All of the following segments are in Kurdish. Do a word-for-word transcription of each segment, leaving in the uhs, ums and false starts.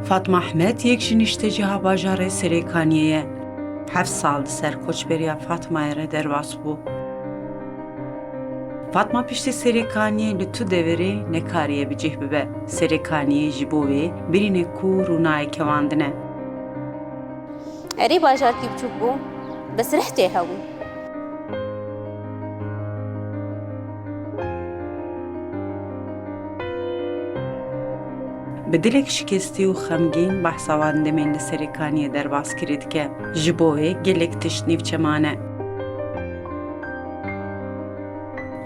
Fatma Ehmed yek ji niştecîha bajarê Serêkaniyê ye. Heft sal di ser koçberiya Fatmayê re derbas bû. Fatma piştî Serêkaniyê li tu deverê nekariye bi cih bibe. Serêkaniyê ji bo wê birînek û rûnayê kevandine. Erê, bajarkî biçûk bû, bes rihtê hebû. Bi dilek şikestî û xemgîn behsa wan demên li Serêkaniyê derbaskirî dike. Ji bo wê gelek tişt nîvçe mane.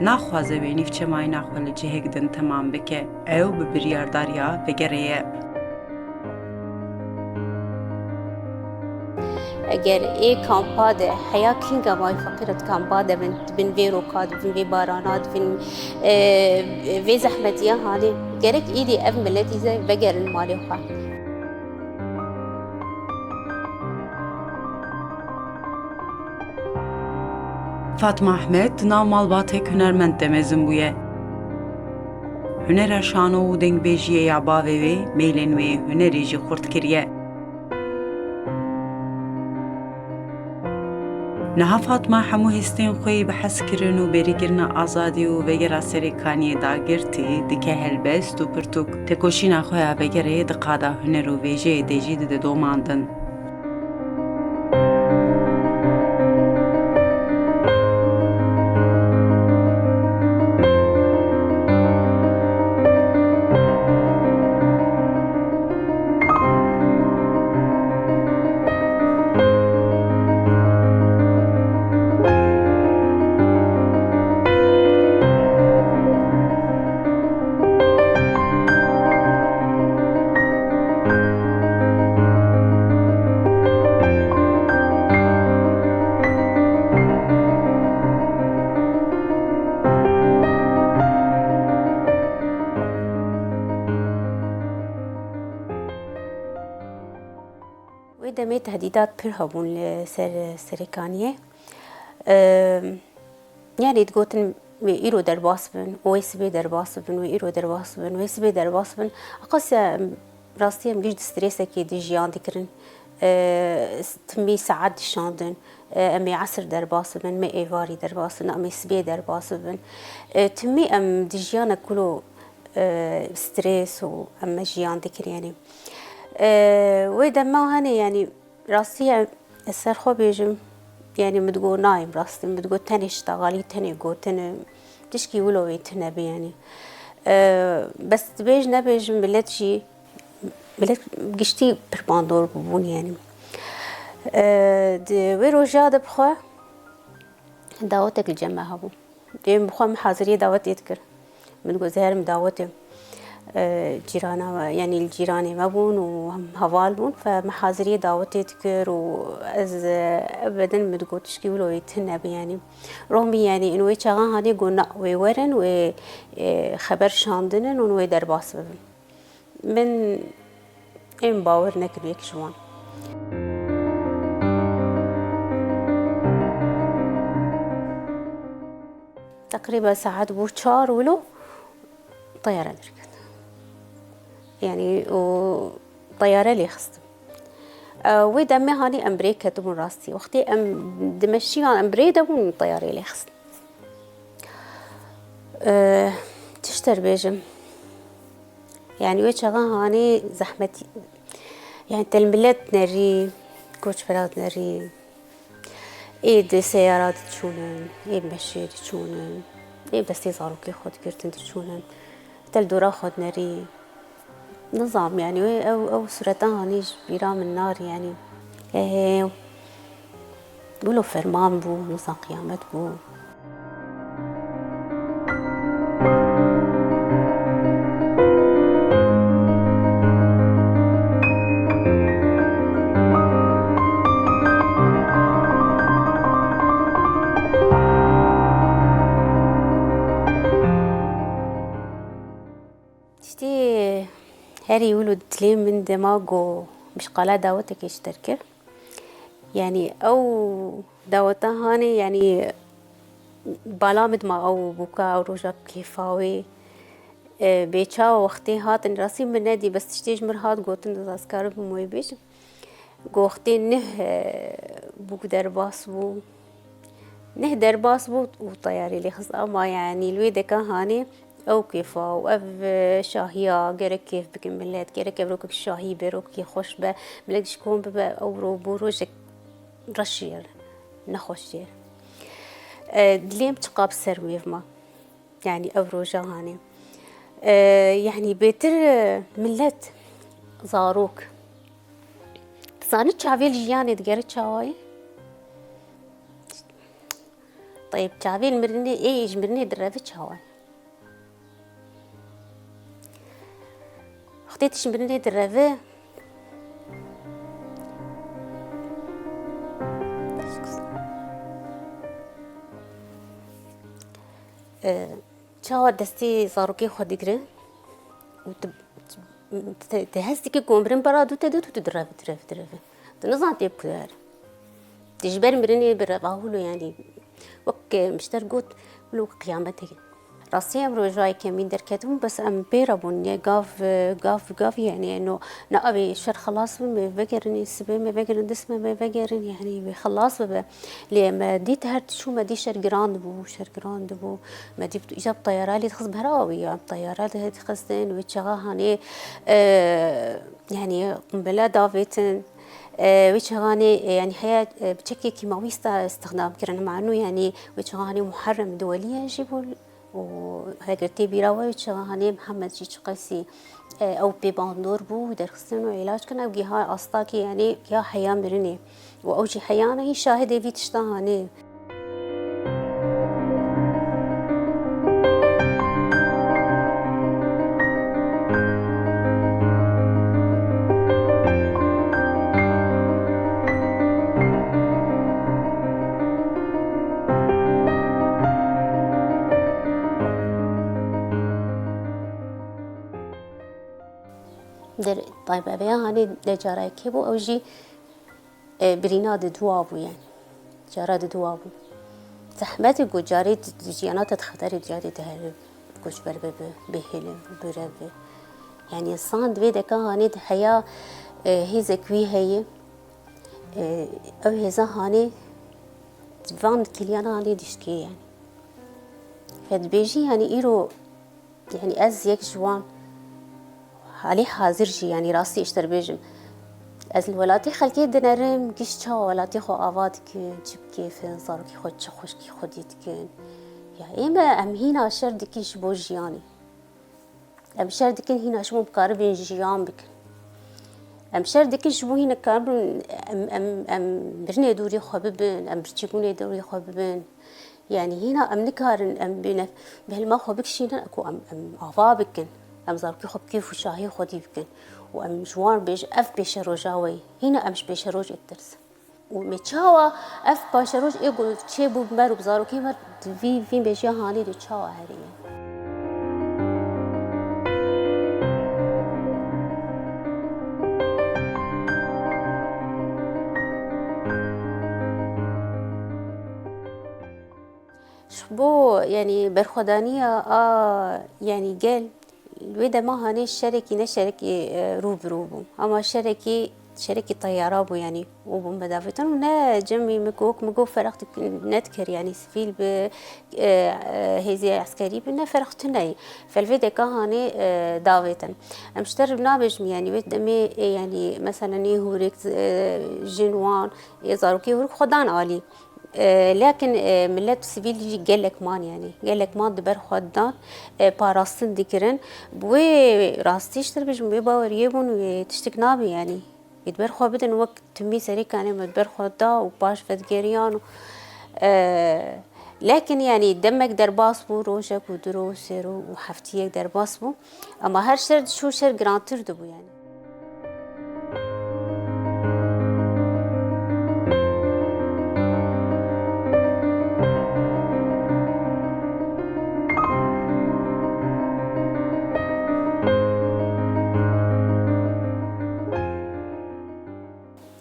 Naxwaze wê nîvçemayîna xwe li cihek din temam bike. Ew bi biryardariya vegerê ye. Eger ê kampa de heya kînga may feqîr di kampa de bin, di bin vê roka, di bin vê barana, di bin, e, vê zehmetiya hanê, gerek îdî ev miletî ze vegerin malê xwe. Fatma Ehmed di nav malbatek hunermend de mezin bûye. Hunera şano û dengbêjiyê ya bavê wê, meylên wê hunerî jî xurt kiriye. Niha Fatma hemû hestên xwe yî bi hezkirin û bêrîkirina azadî û vegera Serêkaniyê dagirtî dike helbest û pirtûk. Têkoşîna xwe ya vegerê di qada huner û vêjeyê de jî dide domandin. Wê demê tehdîdat pir hebûn li ser Serêkaniyê. Ehm, Yani digotin, wê îro derbas bin, wê sibê derbas bin, wê îro derbas bin, wê sibê derbas bin. Qas em, rastî em giş di stresekê de jiyan dikirin. E, timî saet dişandin. E, em ê esir derbas bin, me êvarî derbas bin, em ê sibê derbas bin. E, timî em di jiyana kulo, e, stres û em me jiyan dikirin yani. E, wê dema hene yani, Rastî ye, ez ser xwe bêjim, yani min digot nayê, rastî min digot tenê ştaxalî, tenê gotin, tişkî wilo wê tune be yani. E, bes dibêj nebêjim, milet jî, milet giştî pir bandor bûbûn yani. E, di wê roja de bi xwe dawetek li cem me hebû. Dê min bi xwe min haziriyê dawetê dikir. Min digot, "Ez herim dawetê." E, cîrana me, yanî li cîranê me bûn û hem heval bûn. Fe min haziriyê dawetê dikir û ez, e, ebedin min digot, "Tişkî wilo wê tune be, yanî." Romî, yanî, in wê çaxan hanê got, "Na, wê werin, wê, e, xeber şandinin û wê derbas bibin." Min êm bawer nekir yek ji wan. Teqrîben saet bû çar wilo teyare derket. Yanî û teyare lê xistin. E, wê demê hanî em bi rê ketibûn rastî. Wextê em dimeşiyan em bi rê de bûn teyarê lê xistin. E, çi ji te re bêjim? Yani wê çaxan hanê zehmetî, yani te li milet nerî, koçbera nerî, ê di seyara diçûnin, ê meşê diçûnin, ê destê zarokê xwe digirtin diçûnin, te li dora xwe dinerî. Nizam yani wê ew, ew sureta hanê ji bîra min narî yani. Ê, Wilo ferman bû, wisa qiyamet bû. Tiştê herî wilo dilê min dema got, min ji qala dawetekê ji te re kir. Yanî ew daweta hanê, yanî bala min dima ew bûka ew roja bi kêfa wê. E, bê çawa wextê hatin, rastî min nedî, bes tiştê ji min hat gotin, ez karim wê bêjim. Ku wextê neh, e, bûk derbas bû. Neh derbas bû û teyarê lê xist, ama yanî li wê deka hanê ew kêfa û ev, e, şahiya gerek kêf bikin millet, gerek ev rokek şahî be, rokekî xweş be, millet ji kom bibe, ew ro bû rojek reş jê re, nexweş jê re. E, dilê min çiqa bi ser wê ma. Yanî ev roja hanê. E, yanî bêtir, e, millet, zarok. Dizanî çavê li jiyanê digere çawa ye? Teyb, çavê li mirinê, ê ji mirinê direve çawa ye? Wextê tu ji mirinê direve, e, çawa destê zarokê xwe digire û tu, tu, tu, tu hez dike ku mirin bera dû te de tu, tu direve, direve, direve. Tu nizan tê bi ku de here. Tu ji ber mirinê bi reva hûlo, yanî wek, e, mişter got, wilo qiyametê. Rastî em rojayê kemîn derketibûn, bes em pê re bûn. Yê gav, gav, gav, yanî eno, na avê şer xilas bibe, me vegerin, ê sibê me vegerin, dist me, me vegerin, yanî wê xilas bibe. Lê me dît her tişt û me dî şer giran dibû, şer giran dibû. Me dî îca bi teyara lê dixist bera wî ya, bi teyara lê dixistin, wê çaxa hanê, e, yanî qumbile davêtin. E, wê çaxanê, e, yanî heya, e, bi çekê kîmawî sta-, istixdam kirin. Manu yanî wê çaxanê Muharrem di welî ye jî bû û heger tê bîra we wê çaxanê Mihemed jî çiqasî, e, ew pê bandor bû, wî derxistin û îlac kirin. Ew giha astakî, yanî giha heya mirinê. Û ew jî heyana hî şahidê vî tişta hanê. Der, taybeveya hanê de carayekê bû, ew jî e, birîna di dua bû, yanî cara di dua bû. Zehmet e ku carê di, di jiyana te di xeterê, carê di herê koçber bibe, bihêle, birev be. Yanî insan di vê deka hanê di heya, e, hêzek wî heye, e, ew hêza hanê van kiliyana hanê dişkê, yanî. Fe dibêjî, yanî îro Yanî ez yek ji wan halê hazir jî, yanî rastî ji te re bêjim, ez li welatê xelkê dinerim, giş çawa welatê xwe ava dikin, çi bi kêf in, zarokê xwe çi xweşkî xwedî dikin. Ya ê me em hîna şer dikin ji bo jiyanê. Em şer dikin hîna ji bo bikaribin jiyan bikin. Em şer dikin ji bo hîna karibin em, em, em mirinê dûrî xwe bibin, em birçîbûnê dûrî xwe bibin. Yanî hîna em nikarin em bi nef-, bi hilma xwe bikişînin ku em, em ava bikin. Em zarokê xwe bi kêf û şahiyê xwedî bikin. Û em ji wan bêjin, ev pêşeroja we ye. Hîna em ji pêşerojê ditirsin. Û me çawa ev paşeroj ê ku çêbû bi me û bi zarokê me di vî, vî mejiya hanê de çawa herî ye? Ji bo, yanî, berxwedaniya a, yanî, gel, li wê dema hanê şerekî, ne şerekî, e, rû bi rû bû. Ama şerekî, şerekî teyara bû, yanî, û bûn bedavêtin û ne cemî min ku wek min got ferq dik-, nedikir, yanî, sivîl bi, e, e, hêzê eskerî bi, ne ferq tune ye. Fe li vê deka hanê, e, davêtin. Em ji te re nabêjim, yanî, wê demê, e, yanî, mesela, nê hûrik, e, jin wan, ê zarokê hûrik xwe dan alî. E, lakin, e, milet sivîl jî gelek man, yanî gelek man di ber xwe didan, e, parastin dikirin. Bi wê rastî ji te re bêjim, wê baweriyê bûn, wê tiştik nabe, yanî wê di ber xwe bidin, wek timî serê kanê me di ber xwe da û paş vedigeriyan û, e, lakin, yanî demek derbas bû, rojek û du roj, sê roj û heftiyek derbas bû. Ama her şer diçû, şer girantir dibû, yanî.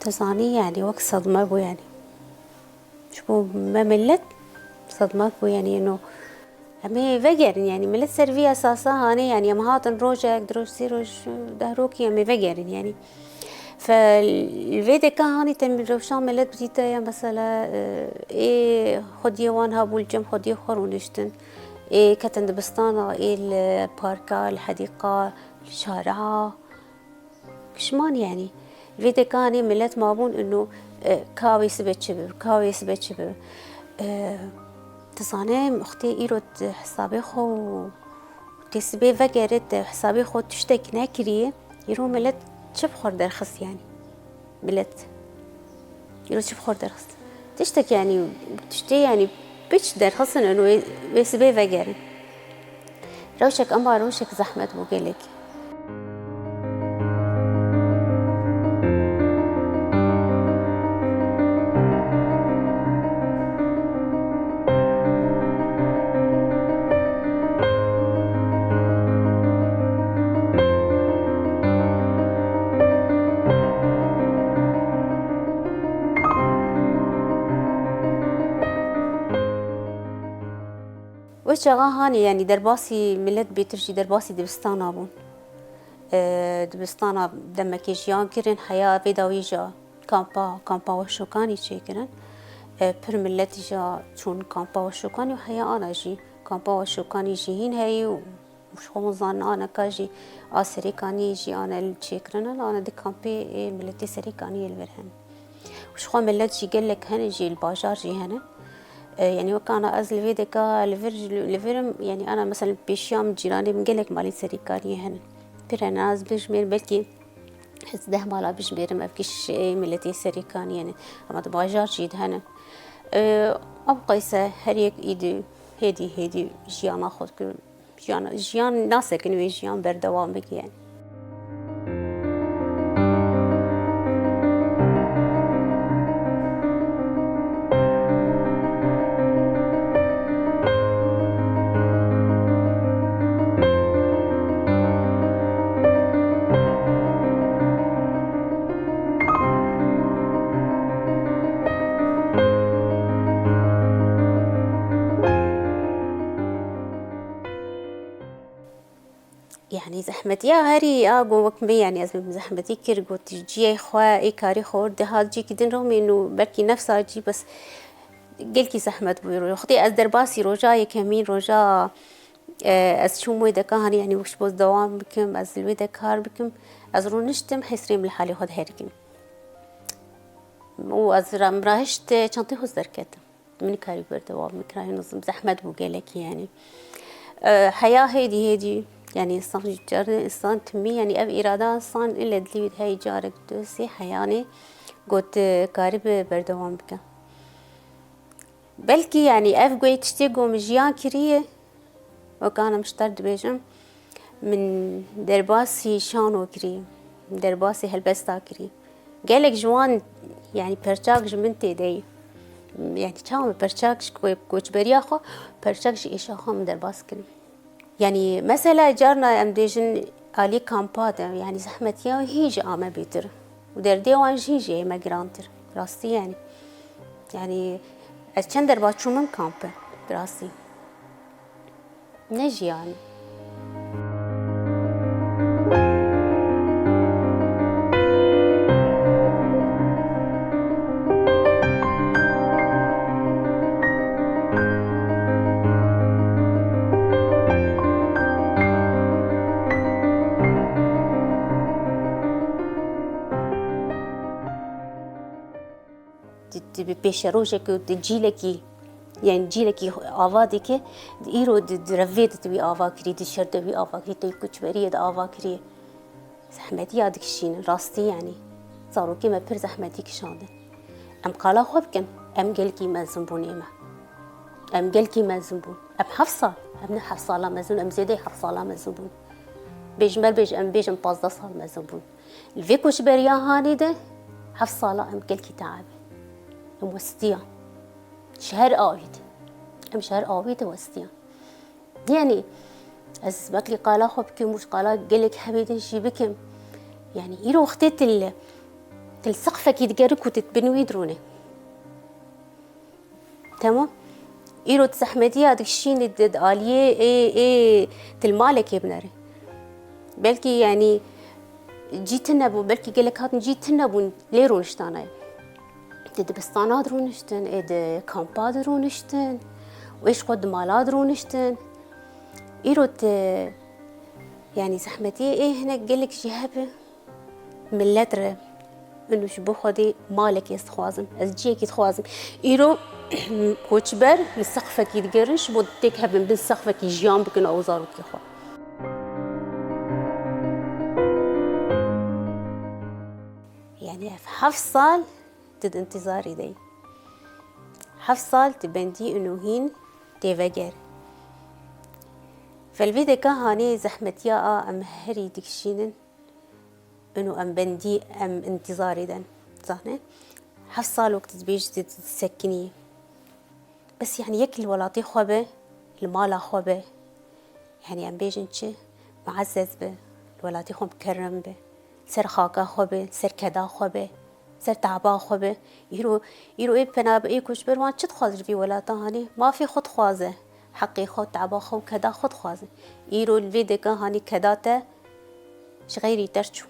Te zanî, yanî wek sedme bû, yanî. Ji bo me milet sedme bû, yanî eno Em ê vegerin, yanî millet ser vî esasa hanê, yanî em hatin rojek, du roj, sê roj, deh rokî em ê vegerin, yanî. Fe li vê deka hanî te rewşa millet bidîte ya mesela, e, ê xwediyê wan hebû li cem xwediyê xwe rûniştin. Ê ketin dibistana, ê li parka, li hedîqa, li şara. Pişman yanî. Vê dekanê millet mabûn ino, e, ka wê sibe çi bi, ka wê sibe çi bi. E, tu zane, xwedê îro tu hesabê xwe û tê sibê vegere te hesabê xwe tiştek nekiriye, îro millet çi bi xwe derxist yanî? Millet îro çi bi xwe derxist? Tiştek yanî, tiştê yanî piç derxistin ino wê, wê sibê vegerin. Rewşek ema rewşek zehmet bû gelek. Wê çaxa hanê, yanî derbasî milet bêtir jî derbasî dibistana bûn. E, dibistana demekê jiyan kirin, heya vê dawî jî kampa, kampa Weşokanî çêkirin. E, pir milet jî çûn kampa Weşokanî û heya ana jî kampa Weşokanî jî hîn heyî û Û ji xwe hûn zanin aneka jî a Serêkaniyê jî ane li çêkirin, ana di kampê ê miletê Serêkaniyê li vir hene. Û ji xwe milet jî gelek hene jî li bajar jî hene. E, yanî wek ana ez li vê deka li vir, li vir im, yanî ana mesela pêşiya min cîranê min gelek malên Serêkaniyê hene. Pir hene, ez bijmêrim belkî hezdeh mala bijmêrim ev kî ş-, ê miletê Serêkaniyê ne. Ama di bajar jî de hene. E, ew qeyse her yek îdî hêdî hêdî jiyana xwe dikirin. Jiyan, jiyan nasekin wê jiyan berdewam bike yani. Yanî zehmetiya herî a got wek min, yanî ez min zehmetî kir, got ciyê xwe, ê karî xwe wir dihat cîkî din romîn û belkî nefsa cî, bes gelkî zehmet bû. Xwedê ez derbasî roja yekemîn, roja, e, ez çûm wê deka, hanî yanî wek ji bo dewam bikim, ez li wê de kar bikim, ez rûniştim, hêsirê min li halê xwe diherîkim. Û ez ra-, min rahişt, çantê xwe derketim. Min karî berdewam bikira, hêno zim-, zehmet bû gelekî yanî. E, heya hêdî hêdî, yanî însan jî carê însan timî, yanî ev îrada însan île dilî wî hey carek du sê heyanê got, e, karî bi berdewam bike. Belkî yanî ev guhê tiştê ku min jiyan kiriye, wek ana min ji te re dibêjim, min derbasî şano kirî, min derbasî helbesta kirî. Gelek ji wan, yanî perçak ji min tê de ye. Yanî çawa min perçak ji ko-, koçberiya xwe, perçak ji êşa xwe min derbas kirin. Yanî mesela carna em dibêjin alî kampa de, yanî zehmetiya hîn jî a me bêtir û derdê wan jî hîn jî ê me girantir. Rastî yanî. Yanî ez çend derba çûm min kampe, bi rastî. Ne jiyan. Di, di, bi pêşerojekê û di cîlekî, yanî cîlekî ava dike, di îro di, di revê de tu wî ava kirî, di şer de wî ava kirî, tu koçberiyê de ava kirî. Zehmetiya dikişînin, rastî yanî. Zarokê me pir zehmetî kişandin. Em qala xwe bikin, em gelkî mezin bûn ê me. Em gelkî mezin bûn. Em heft sal, em ne heft sala mezin, em zêdeyê heft sala mezin bûn. Bêjim ber bêj, em bêjin pazdeh sal mezin bûn. Li vê koçberiya hanê de heft sala em gelkî teabî. Em westiyan. Ji her awî de. Em ji her awî de westiyan. Yanî ez wekî qala xwe bikim û ji qala gelek hebê din jî bikim. Yanî îro wextê tu li, tu li seqfekî digere ku tu bin wî dirûne. Temam. Îro di zehmetiya dikişînî di, di aliyê ê, ê til malekê binere. Belkî, yanî, cî tune bû, belkî gelek hatin cî tune bûn, lê rûniştane. Di dibistana dirûniştin, ê di kampa dirûniştin, û ê ji xwe di mala dirûniştin. Îro te, yanî, zehmetiyê ê hinek gelek jî hebe. Millet re, û ji bo Xwedê malekê ez dixwazim, ez ciyekî dixwazim. Îro koçber li sexfekî digerin, ji bo têk hebin bin sexfekî jiyan bikin ew zarokê xwe. Yanî ev heft sal tu di intizarî de yî. Heft sal tu bendî û hîn tê veger. Felvê deka hanê zehmetiya a em herî dikişînin. Û em bendî, em intizarî den. Zane, heft sal wek tu dibêjî tu disekinî. Bes, yanî, yek li welatê xwe be, li mala xwe be. Yanî, em bêjin çi? Muezzez be, li welatê xwe mukerrem be. Ser xaka xwe be, ser keda xwe be, ser taba xwe be. Îro, îro ê penabe, ê koçber wan çi dixwaze ji vî welata hanê? Mafê xwe dixwaze. Heqê xwe, taba xwe û keda xwe dixwaze. Îro li vê deka hanê keda te ji xeyrî te çû.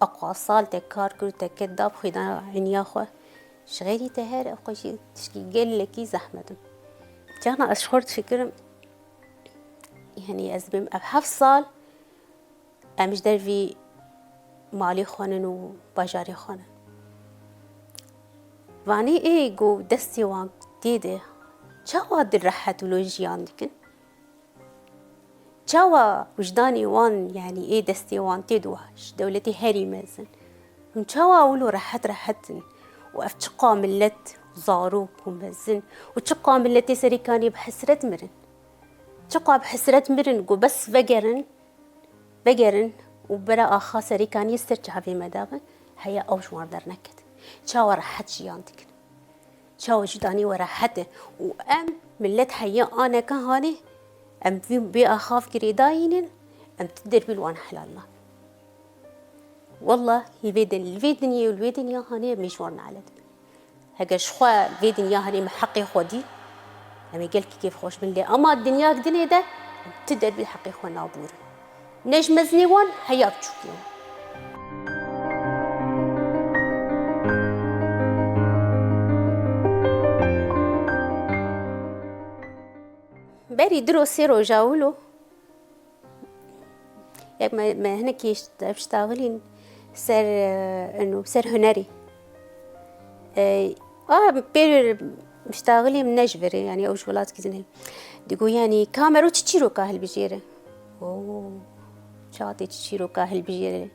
Eqwa sal te kar kir, te ked da bi xwîdana eniya xwe. Ji xeyrî te her ew xwe jî tişkî gelekî zehmet in. Carna ez ji xwe difikirim, yanî ez bêm ev heft sal em ji dervî malê xwe nin û bajarê xwe nin. Vanê ê ku destê wan tê de çawa dil rehet û lo jiyan dikin? Çawa wijdanê wan, yanî ê destê wan tê de ji dewletê herî mezin? Hûn çawa wilo rehet rehet in? Û ev çiqa millet, zarok û mezin û çiqa milletê Serêkaniyê bi hesret mirin? Çiqa bi hesret mirin ku bes vegerin, vegerin û bera axa Serêkaniyê ser çavê me de bin, heya ew ji wan derneket. Çawa rehet jiyan dikin? Çawa wijdanê we rehet e? Û em millet heye aneke hanê, em vî, vê axav girêdayînin, em tu derbî li wan helal nabin. Wallah, li vê din, li vê dinyê û li vê dinya hanê em ê ji wan nalet bin. Heger ji xwe vê dinya hanê me heqê xwe dî, em ê gelkî kêfxweş bin. Lê ema dinyak dinê de em tu derbî heqê xwe nabûrin. Ne ji mezinê wan, heya biçûkê wan. Berî du roj sê roja wilo, yek me, me hinekî şt-, ev ştaxilîn ser, e, eno, ser hunerî. E, a, pêr ştaxilî min ne ji vir e, yanî ew ji welatkî din e. Digo, yanî, kamero çi çîroka hilbijêre? Oo, çawa tê çi çîroka hilbijêre?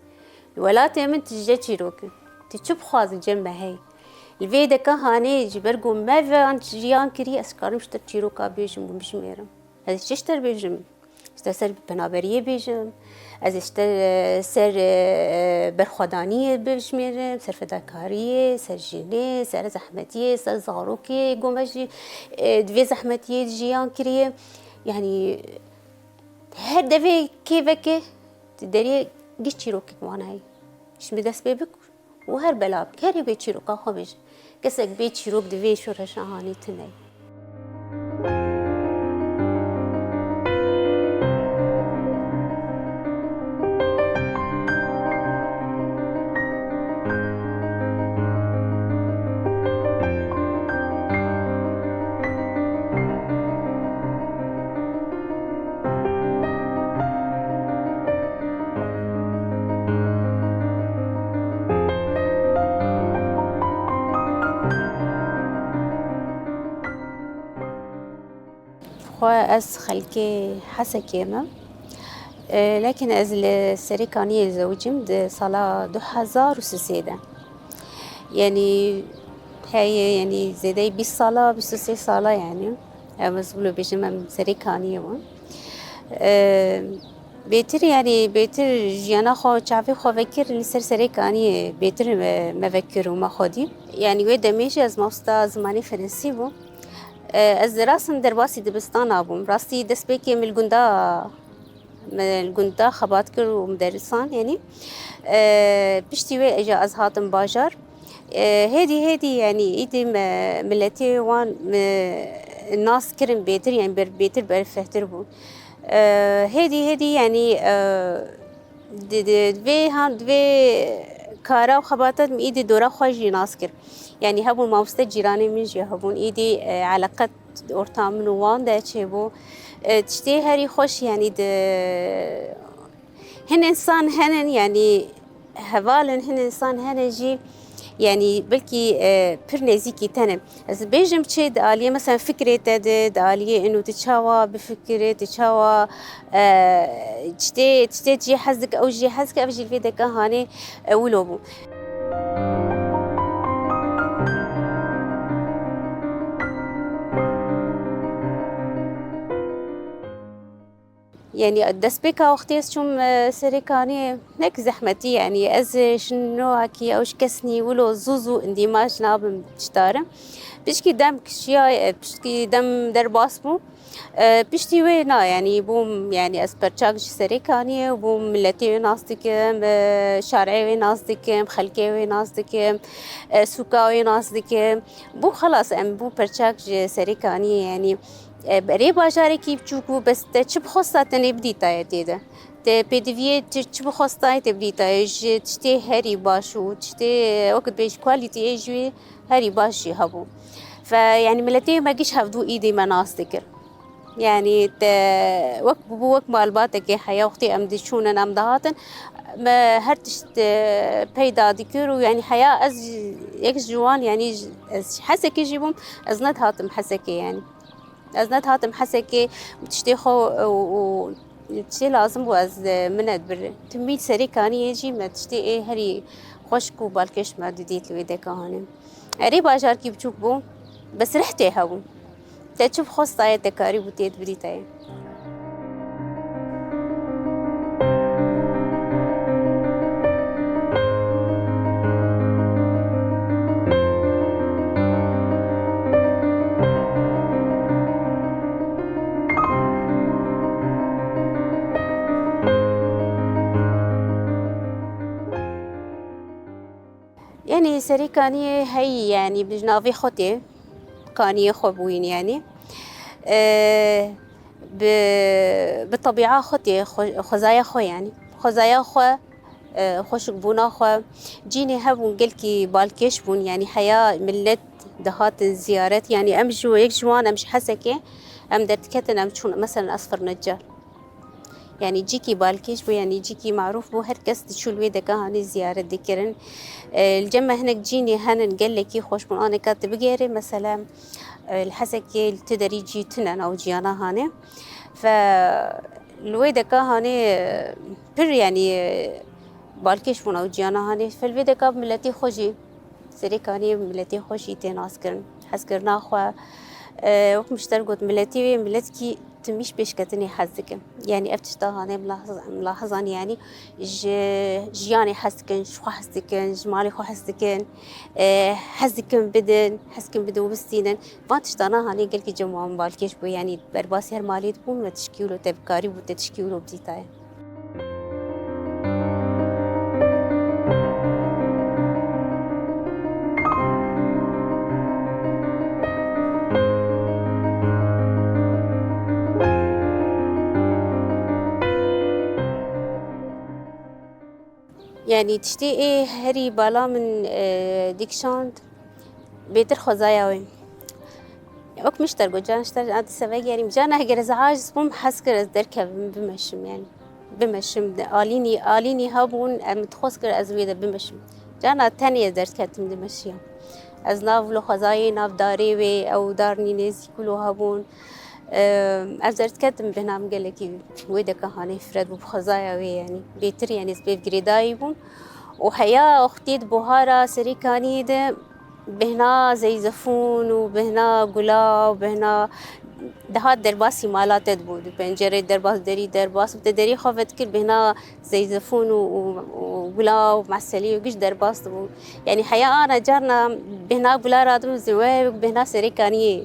Li welatê min tu ji çîrok in. Tu çi bixwazî cem me hey. Li vê deka hanê ji ber ku me ve an jiyan kirî, ez karim ji te çîroka bêjim û bijimêrim. Ez çi ji te bêjim? Ji te ser penaberiyê bêjim. Ez ji te, e, ser, e, berxwedaniyê bijimêrim, ser fedakariyê, ser jinê, ser zehmetiyê, ser zarokê, ku me jî, e, di vê zehmetiyê jiyan kiriye. Yanî, her devê kêvekê di derê giş çîrokek wan heye. Ji min dest pê bik û her bela bik, herî bê çîroka xwe bêje. Kesek bê çîrok di vê şoreşa hanê tune ye. Xwe ez xelkê Hesekê me. E, lekin ez li Serê Kaniyê zewicîm di sala du hezar û sisê de. Yanî heye, yanî zêdeyî bîst sala, bîst û sê sala yanî. Em ez wilo bêjim em Serê Kaniyê bûn. E, bêtir yanî bêtir jiyana xwe, çavê xwe vekir li ser Serê Kaniyê bêtir me, me vekir û me xwedî. Yanî wê demê jî ez mamosta zimanê Frensî bûm. E, ez rastî derbasî dibistana bûm. Rastî destpêkê min li gunda, min li gunda xebat kir û min derisan, yanî. E, piştî wê jî ez hatim bajar. E, hêdî hêdî, yanî, îdî me, miletê wan, me, nas kirin bêtir, yani ber-, bêtir berfehtir bûn. E, hêdî hêdî yani, e, di, di, di vê han, di vê kara û xebata min îdî dora xwe jî nas kir. Yani hebûn mamoste cîranê min jî hebûn, îdî, e, eleqet orta min û wan de çêbû. E, tiştê herî xweş yani di Hin însan henin, yanî heval in, hin însan hene jî, yanî belkî, e, pir nêzîkî te ne. Ez bêjim çi di aliyê, mesela, fikrê te de, di aliyê ino tu çawa bifikirê, tu çawa, e, tiştê, tiştê tu jê hez dike, ew jê hez dike, ev jî li vê deka hanê, e, wilo bû. Yanî destpêka wextê ez çûm, e, Serêkaniyê, nek zehmetî, yanî ez, e, şinohekî ew ji kes nî wilo zû zû îndîmaj nabim ji dare. Pişkî dem kişiya, e, pişkî dem derbas bû. E, piştî wê na, yanî bûm, yanî ez perçak ji Serêkaniyê bûm, miletê wê nas dikim, e, şarê wê nas dikim, xelkê wê nas dikim, e, sûka wê nas dikim. Bû xelas, em bû perçak ji Serêkaniyê, yanî E, berê bajarekî biçûk bû, bes te çi bixwesta te nê bidîtaye tê de. Te pêdiviyê çi, çi bixwestaye tê bidîtaye. Ji tiştê herî baş û tiştê, wek dibêj, quality ê jî herî baş jî hebû. Fe, yanî miletê me giş hevdû îdî me nas dikir. Yanî te wek bûbû wek malbatekê heya wextê em diçûnin, em dihatin, me her tişt, e, peyda dikir û yanî heya ez yek ji wan, yanî ez Hesekê jî bûm, ez nedihatim Hesekê yanî. Ez nedihatim Hesekê û tiştê xwe û, û çi lazim bû ez, e, minet bir. Timî Serêkaniyê jî me tiştê ê herî xweşik û balkêş me didît li wê deka hanê. Erê bajarkî biçûk bû, bes rih tê hebû. Te çi bixwestaye te karîbû tê dibirîtaye. Yanî Serêkaniyê heyî, yanî bi navê xwe tê, kaniyê xwe bûyîn yanî. E, bi, bi tebîa xwe tê, xwe-, xwezaya xwe yanî. Xwezaya xwe, e, xweşikbûna xwe. Cînê hebûn gelkî balkêş bûn, yanî heya milet dihatin ziyaret. Yanî em ji yek ji wan, em ji Hesekê, em derdiketin, em çûn, meselen ez Firneca. Yanî cîkî balkêş bû, yanî cîkî marûf bû, her kes diçû li wê deka hanê ziyaret dikirin. E, li cem me hinek cînê henin gelekî xweş bûn. Aneka tu bigêrê, mesela, e, li Hesekê li tu derî cî tune nav ciyana hanê. Fe li wê deka hanê, e, pir, yanî, e, balkêş bûn ew ciyana hanê. Fe li vê deka miletî xwe jî Serêkaniyê miletê xwe jî tê naskirin. Hezkirina xwe, e, wek min ji te re got, miletê wê miletkî timî ji pêşketinê hez dike. Yanî ev tişta hanê milahiz-, milahizan, yanî ji jiyanê hez dikin, ji xwe hez dikin, ji malê xwe hez dikin, e, hez dikin bidin, hez dikin bidin û bistînin. Van tiştana hanê gelkî cem wan balkêş bû, yanî derbasî her malê dibûn ve tişkî wilo te bikarî bû te tişkî wilo bidîtaye. Yanî tiştê ê herî bala min, e, dikişand, bêtir xwezaya wê. Wek min ji te re got, carna ji te re, a, di sevek, yanî carna heger ez aciz bûm, hez kir ez derkevim, bimeşim, yanî bimeşim. Alînî, alînî hebûn, em dixwest kir ez wê de bimeşim. Carna tenê ez derketim dimeşiyam. Ez nav wilo xwezayê, nav darê wê, ew darnî nêzîk wilo hebûn. Em, ez derdiketim bêhna min gelekî wê deka hanê firet bû bi xwezaya wê, yanî bêtir, yanî ez pê girêdayî bûm. Û heya wextê di buhara Serêkaniyê de bêhna zeyzefûn û bêhna gula û bêhna dihat derbasî mala te dibû. Di pencerê derbas, derî derbas, bi te derî xwe vedikir, bêhna zeyzefûn û, û, û gula û meselî û giş derbas dibû. Yanî heya ana carna bêhna gula radibû, zê wê bêhna Serêkaniyê.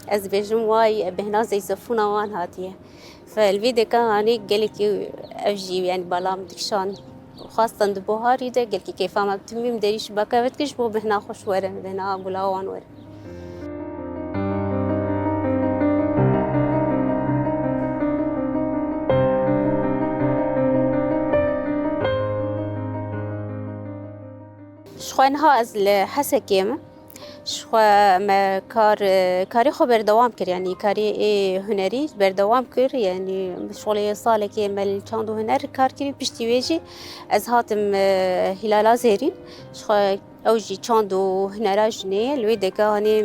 Ez dibêjim, way, bêhna zeyzefûna wan hatiye. Fe li vê deka hanê gelekî ev jî, yanî bala min dikişand. Xwestan di buharî de gelkî kêfa me bi timî min derî şibaka ve dikir ji bo bêhna xweş werin, bêhna gula wan werin. Xwe niha ez li Hesekê me. Ji xwe me kar, karê xwe berdewam kir, yanî karê ê hunerî berdewam kir, yanî şolê salekê me li çand û huner kar kirî, piştî wê jî ez hatim, e, Hîlala Zêrîn. Ji xwe ew jî çand û hunera jinê ye. Li wê deka hanê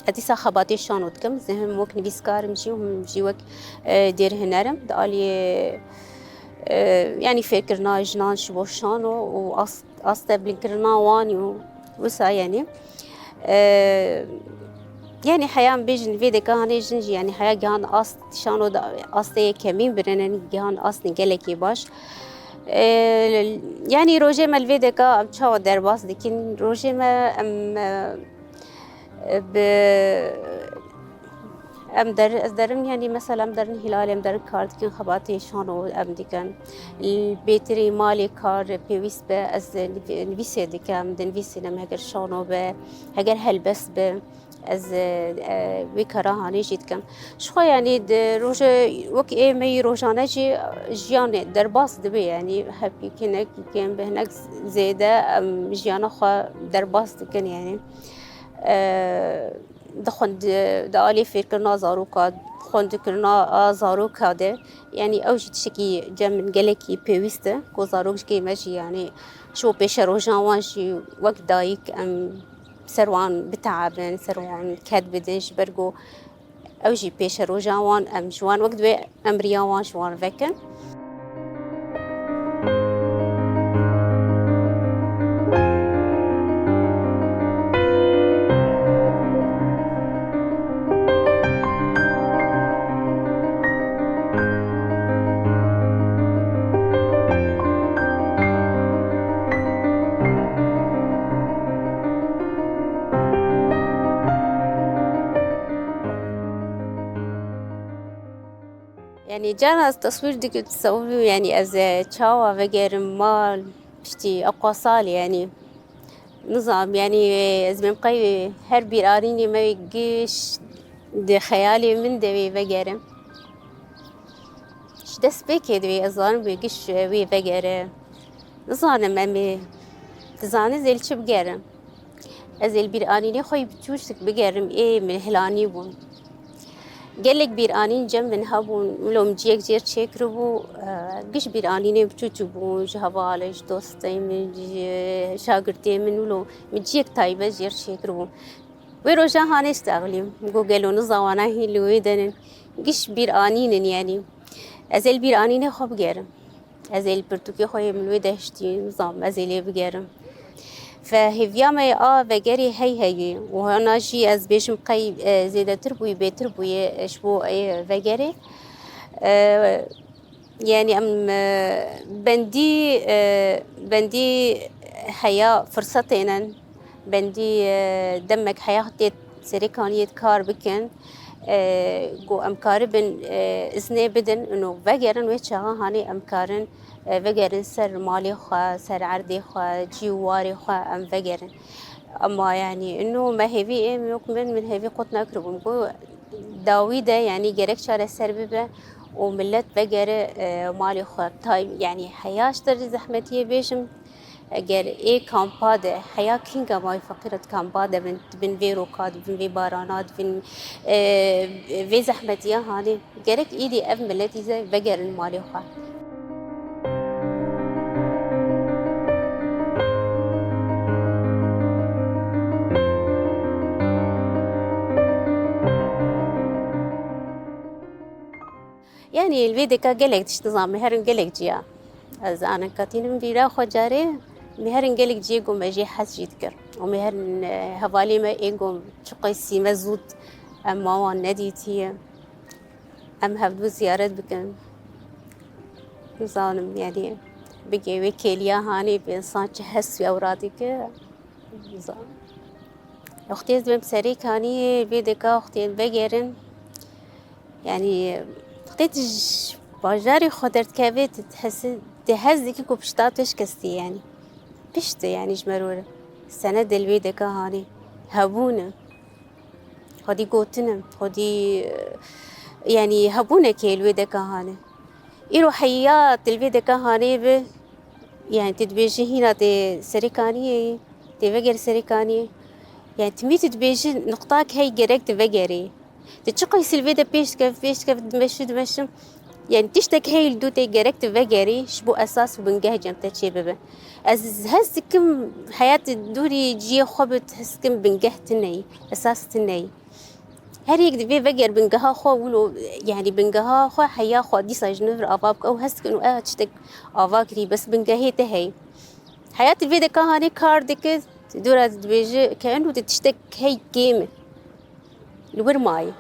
ez dîsa xebatê şano dikim. Ez him wek nivîskar im jî, him jî wek, e, dêrhuner im. Di aliyê, e, yanî fêrkirina jinan ji bo şano û ast, astevlînkirina wan û wisa, yanî, e, yanî heya em bêjin vê deka hanê jin jî, yanî heya gihan ast şano da astê yekemîn birinin, gihan astên gelekî baş. E, yanî rojê me li vê deka em çawa derbas dikin? Rojê me em, e, bi, em der, ez derim, yanî mesela em derin Hîlalê, em derin kar dikin, xebatê şano em dikin. Bêtirî malê kar pêwîst be, ez nivî-, nivîsê dikim, dinivîsînim, heger şano be, heger helbest be, ez, e, e, wê kara hanê jî dikim. Ji xwe, yanî di roje, wek ê me yî rojane jî jiyanê derbas dibe, yanî hepî hinek kêm be, hinek zêde em jiyana xwe derbas dikin, yanî. E, di xwend-, di alî fêrkirina zaroka, xwendikirina a zaroka de, yanî ew jî tiştekî cem min gelekî pêwîst e, ku zarok ji kê me jî, yanî ji bo pêşerojan wan jî wek dayik em ser wan biteabin, ser wan ked bidin, ji ber ku ew jî pêşerojan wan, em ji wan wek divê em riya wan ji wan vekin. Yanî carna ez teswîr dikim, tesewir bim, yanî ez, e, çawa vegerim mal, piştî eqwa salê, yanî nizam, yanî ez mem qey her bîranînê me giş di xeyalê min de wê vegerim. Ji destpêkê de wê ez zanim wê giş wê vegere. Nizanim em ê, dizanî zê li çi bigerim. Ez ê li bîranînê xwe yî biçûçik bigerim, ê min hilanî bûn. Gelek bîranîn cem min hebûn, wilo min ciyek jêr çêkiribû, e, giş bîranînê biçûçik bûn, ji hevalê, ji dostê min, ji şagirtê min, wilo min ciyek taybet jêr çêkiribû. Wê roja hanê ji texlîm, min got gelo nizawana hîn li wê denin. Giş bîranîn in, yanî. Ez ê li bîranînê xwe bigerim. Ez ê li pirtûkê xwe yê min wê de hiştî, nizam, ez ê lê bigerim. Fe hêviya me ya a vegerê hey heyî û hana jî ez bêjim qey, e, zêdetir bûyî, bêtir bûyê, e, ji bo, e, vegerê. E, yanî em, e, bendî, e, bendî heya firsetê nin. Bendî, e, demek heya tê serê kaniyê kar bikin, e, ku em karibin, e, iznê bidin, û vegerin wê çaxa hanê em karin, e, vegerin ser malê xwe, ser erdê xwe, cî û warê xwe em vegerin. Ema yanî ino me hêvî ê min wek min, min hêvî qut nekiribû. Min got dawî de yanî gerek çareser bibe û millet vegere, e, malê xwe. Tay, yanî heya ji derê zehmetiyê bêjim, Eger ê kampa de heya kînga mawî feqîr di kampa de bin, di bin vê roka, di bin vê barana, di bin, e, vê zehmetiya hanê, gerek îdî ev miletî ze vegerin malê xwe. Yanî li vê deka gelek tişt nizam, miherin gelek ciya. Ez anin katînim vîra xwe carê, miherin gelek ciyê ku me jê hez jî dikir. Û miherin, e, hevalê me ê ku çiqasî me zûd em ma wan nedîtiye. Em hevdû ziyaret bikin. Nizanim, yanî bigê wê kêliya hanê bi însan çi hes wî ew radike. Nizanim. Wextê ez dibêm serê kaniyê vê deka wextê em vegerin. Yanî, wextê tu ji bajarê xwe derdikevê, tu dihesi-, tu hez dikî ku pişta tu şikestî, yanî. Pişt e, yanî, ji me re were. Sened e li wê deka hanê. Hebûn e. Xwedî gotin e. Xwedî, yanî, hebûnekê li wê deka hanê. Îro heya tu li vê deka hanê bi, yanî, tu dibêjî hîna tê serê kaniyê yî. Tê veger serê kaniyê. Yani timî tu dibêjî nuqtak hey gerek tu vegerî. Tu çiqas li vê de pêş dikevî, pêş dikevî, dimeşî, dimeşî. Yani tiştek hey li dû tê gerek tu vegerî, ji bo esas û bingeh cem te çêbibe. Ez hez dikim heyat dûrî ciyê xwe bi, hez dikim bingeh tune yî, esas tune yî. Her yek divê veger bingeha xwe wilo, yani bingeha xwe, heya xwe dîsa ji nû vir ava bike. Ew hez dikin û ev tiştek ava kirî, bes bingehê te heye. Heyatê vê de ka hanê kar dike, dora dibêje ke eno de tiştek hey kêm e. Li wir mayî.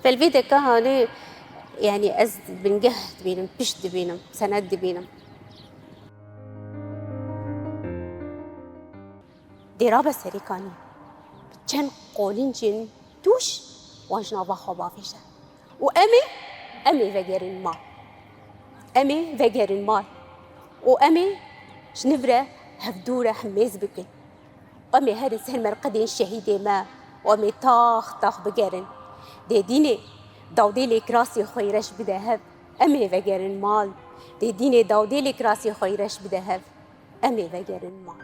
Fel vê de ka hanê, yani ez bingeh dibînim, pişt dibînim, senet dibînim. Dê rabe serê kanî. Bi çend qolîncên tûş wan ji nava xwe bavêje. Û em ê, em ê vegerin mal. Em ê vegerin mal. Û em ê ji nivre hevdû re hemêz bikin. Em ê herin ser merqedên şehîdê me û em ê tax tax bigerin. Dê dînê dawdê lêkrasê xwe yê reş bide hev. Em ê vegerin mal. Dê dînê dawdê lêkrasê xwe yê reş bide hev. Em ê vegerin mal.